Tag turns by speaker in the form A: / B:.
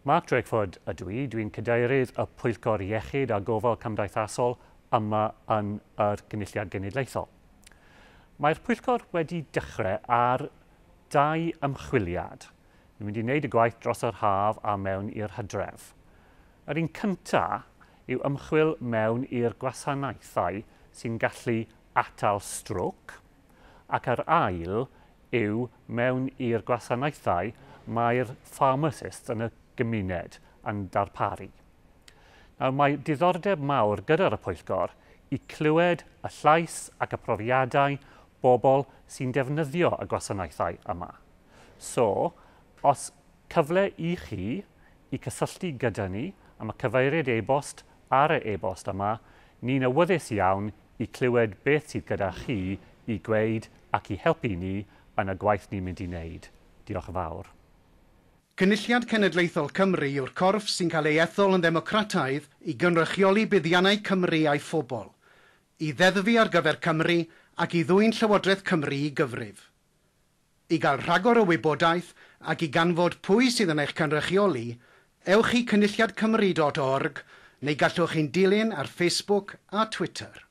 A: Mark Drakeford ydw i, dwi'n cadeirydd y Pwyllgor Iechyd a Gofal Cymdeithasol yma yn yr Gynulliad Genedlaethol. Mae'r pwyllgor wedi dechrau ar dau ymchwiliad. Ni'n mynd i wneud y gwaith dros yr haf a mewn i'r hydref. Yr un cyntaf yw ymchwil mewn i'r gwasanaethau sy'n gallu atal strôc, ac yr ail yw mewn i'r gwasanaethau mae'r pharmacists yn y gymuned yn darparu. Nawr, mae diddordeb mawr gyda'r pwyllgor i clywed y llais ac y profiadau bobl sy'n defnyddio y gwasanaethau yma. So, os cyfle i chi i cysylltu gyda ni am y cyfeiriad e-bost ar y e-bost yma, ni'n awyddus iawn i clywed beth sydd gyda chi i gweud ac i helpu ni yn y gwaith ni'n mynd i wneud. Diolch yn fawr.
B: Cynulliad Cenedlaethol Cymru yw'r corff sy'n cael ei ethol yn ddemocrataidd i gynrychioli buddiannau Cymru a'i phobl, i ddeddfu ar gyfer Cymru ac i ddwyn Llywodraeth Cymru i gyfrif. I gael rhagor o wybodaeth ac i ganfod pwy sydd yn eich cynrychioli, ewch i cynulliadcymru.org neu gallwch ein dilyn ar Facebook a Twitter.